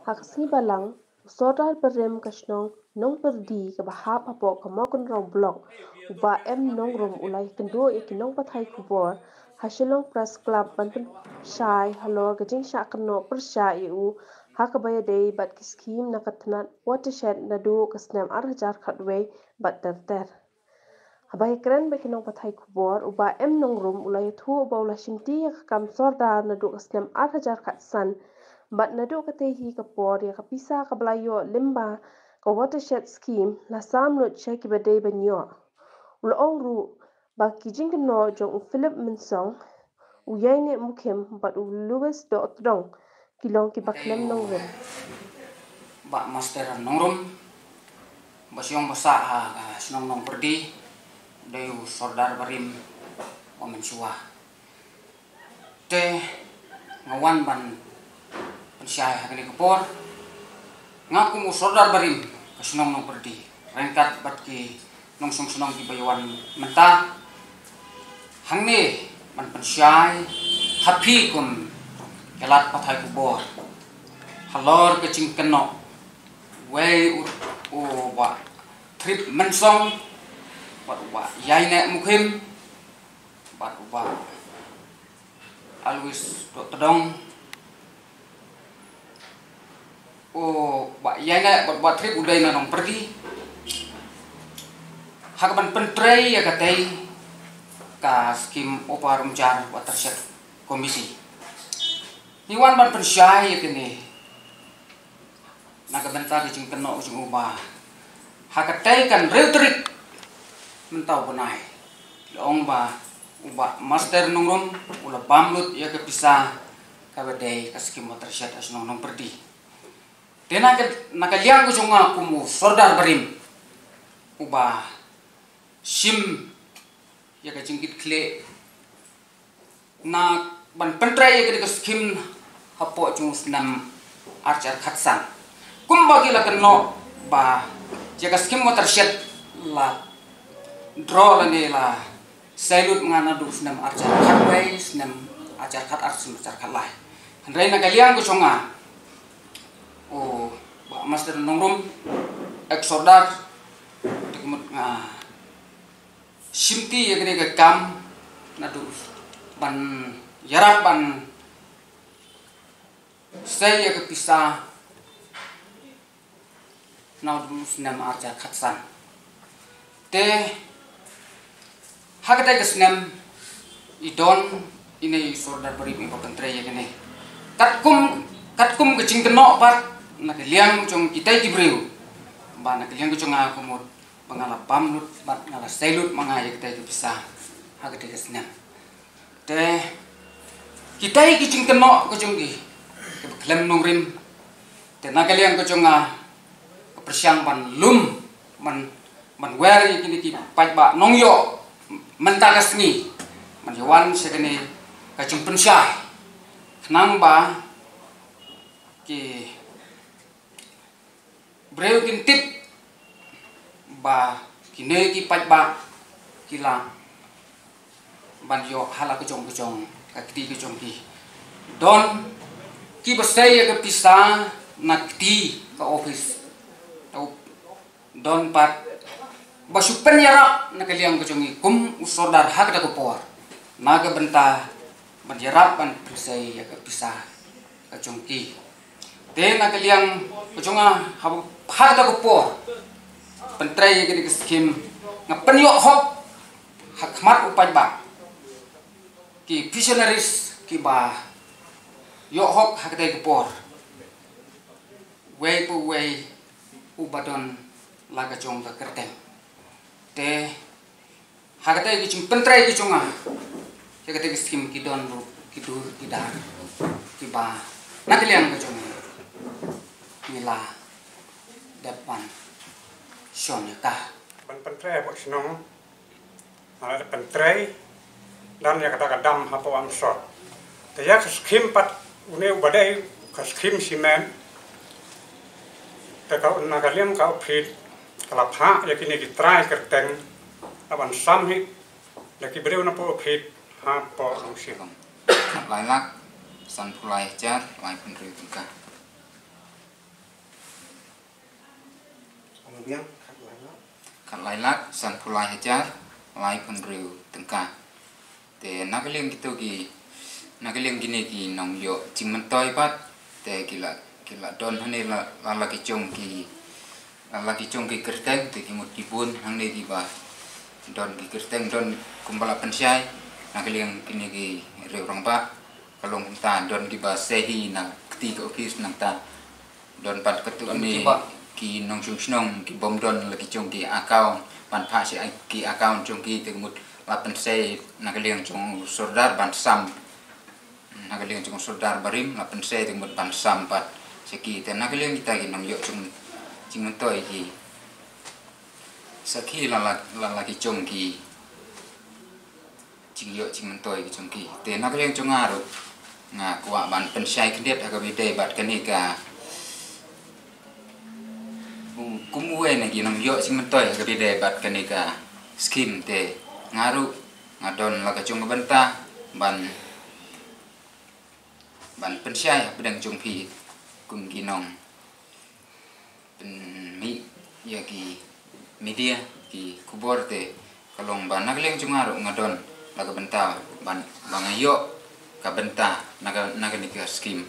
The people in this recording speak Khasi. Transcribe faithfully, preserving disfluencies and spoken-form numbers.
Ha ka sngi Balang, u Sordar barim ka shnong Nongpyrdi kaba hap hapoh ka Mawkynrew Block, u Bah M Nongrum u la ïakynduh ïa ki nongpathai khubor ha Shillong Press Club ban pynshai halor ka jingshah kynnoh pyrshah ïa u ha kaba ïadei bad ki skhim na ka tnat watershed naduh ka snem ar hajar khatwei bad ter ter. Haba ïakren bad ki nongpathai khubor, u Bah M Nongrum u la ïathuh ba u la shimti ïa ka kam sordar naduh ka snem ar hajar khatsan, bad naduh katei hi ka por ïa ka pisa kaba la ïoh lyngba ka watershed scheme la sam lut sha kiba dei ban ïoh. U la ong ruh ba ki jingkynnoh jong u Philip Mynsong, u Ïaineh Mukhim bad u Louis Dohtdong ki long kiba khlem nongrim. Bah Master Nongrum, ba shong ba sah ha, ha shnong Nongpyrdi, u dei u sordar barim ba mynshuwa. Te nga wan ban pynshai ha kane ka por, nga kum u sordar barim ka shnong Nongpyrdi, ryngkat bad ki nongshong shnong kiba ïawan mynta hangne ban pynshai ha phi kum ki lad pathai khubor halor ka jingkynnoh wei u, u Bah Thrip Mynsong, bad u Bah Ïaineh Mukhim, bad u Bah Alois Dohtdong, u Bah Ïaineh bad u Bah Thrip u dei na Nongpyrdi. Ha kaban pyntrei ïa katei ka skim Upper Umjar Watershed Committee, ngi wan ban pynshai ïa kane na ka bynta ka jingkynnoh jong u ba ha katei ka hynriew tarik mynta u bnai, la ong ba u Bah Master Nongrum u la bam lut ïa ka pisa kaba dei ka skim watershed ha shnong Nongpyrdi. Te na ka, na ka liang ka jong nga kum u sordar barim uba shim ïa ka jingkitkhlieh na ban pyntrei ïa ka skim hapoh jong u snem ar hajar khatsan. Kumba ki la kynnoh ba ïa ka skim watershed la draw lane la sei lut ma nga naduh u snem ar hajar khatwei, snem ar hajar khatar, snem ar hajar khatlai. Hynrei na ka liang ka jong nga, u Bah Master Nongrum, ex sordar, te ka mut nga shimti ïa kane ka kam naduh ban ïarap ban sei ïa ka pisa naduh u snem ar hajar khatsan. Te ha katei ka snem i don ine i sordar barim iba pyntrei ïa kane. Katkum, katkum ka jingkynnoh pat na ka liang jong kitai ki briew, ba na ka liang ka jong nga ka mut ba nga la bam lut bad nga la sei lut ma nga ïa katei ka pisa ha katei ka snem. Te kitai ki jingkynnoh ka jong ki kiba khlem nongrim. Te na ka liang ka jong nga ka pyrshang ban lum, ban, ban wer ïa kine ki paidbah nongïoh mynta ka sngi ban ïawan sha kane ka jingpynshai, khnang ba ki briew kin tip ba kine ki paidbah ki lah ban ïoh ha la ka jong ka jong ka kti ka jong ki. Don kiba sei ïa ka pisa na kti ka office. Don pat ba shu pynïarap na ka liang ka jong ngi kum u sordar ha kata ka por na ka bynta ban ïarap ban pynsei ïa ka pisa ka jong ki. Te na ka liang ka jong nga ha, ha kata ka por pyntrei ïa kane ka skim, nga pynïoh hok ha khmat u paidbah, ki pensioners kiba ïoh hok ha kata ka por, wei pa wei uba don la ka jong ka kyrteng. Te ha katei ka jingpyntrei ka jong nga ïa katei ka skim ki don ruh ki dur ki dar kiba na ka liang ka jong nga ngi la dep ban shon ïa ka. Ban pyntrei hapoh shnong nga la dep pyntrei dang ïa kata ka dam hapoh Umsot. Te ïa ka skim pat une uba dei ka skim cement, te ka na ka liang ka office ka la phah ïa kine ki trai kyrteng la ban sam hi da ki briew na poh office hapoh Nongshim. Lai lak. Sanphew lai hajar laiphew hynriew tyngka. Ong biang, khatlai lak. Khatlai lak sanphew lai hajar laiphew hynriew tyngka. Te na ka liang kito ki, na ka liang kine ki nongïoh jingmyntoi pat, te ki la, ki la don hangne la, la, la ki jong ki, la, la ki jong ki kyrteng, te ki mut ki bun hangne kiba don ki kyrteng, don kumba la pynshai na ka liang kine ki riew rangbah. Ka long kumta, don kiba sei hi na kti ka office, nangta don pat katto katne ki nongshong shnong ki bym don la ki jong ki account, ban phah sha ki account jong ki, te ka mut la pynsei na ka liang jong u sordar ban sam, na ka liang jong u sordar barim la pynsei, te ka mut ban sam pat sha ki. Te na ka liang kita ki nongïoh jing, jingmyntoi ki sakhi la, la, la, la ki jong ki jingïoh jingmyntoi ki jong ki. Te na ka liang jong nga ruh nga kwah ban pynshai khyndiat ha kaba ïadei bad kane ka, u, kum uwei na ki nongïoh jingmyntoi ha kaba ïadei bad kane ka skim, te nga ruh nga don la ka jong ka bynta ban, ban pynshai hapdeng jong phi kum ki nong pynmih ïa ki media, ki khubor, te ka long ba na ka liang jong nga ruh nga don la ka bynta ban, ba nga ïoh ka bynta na ka, na kane ka skim.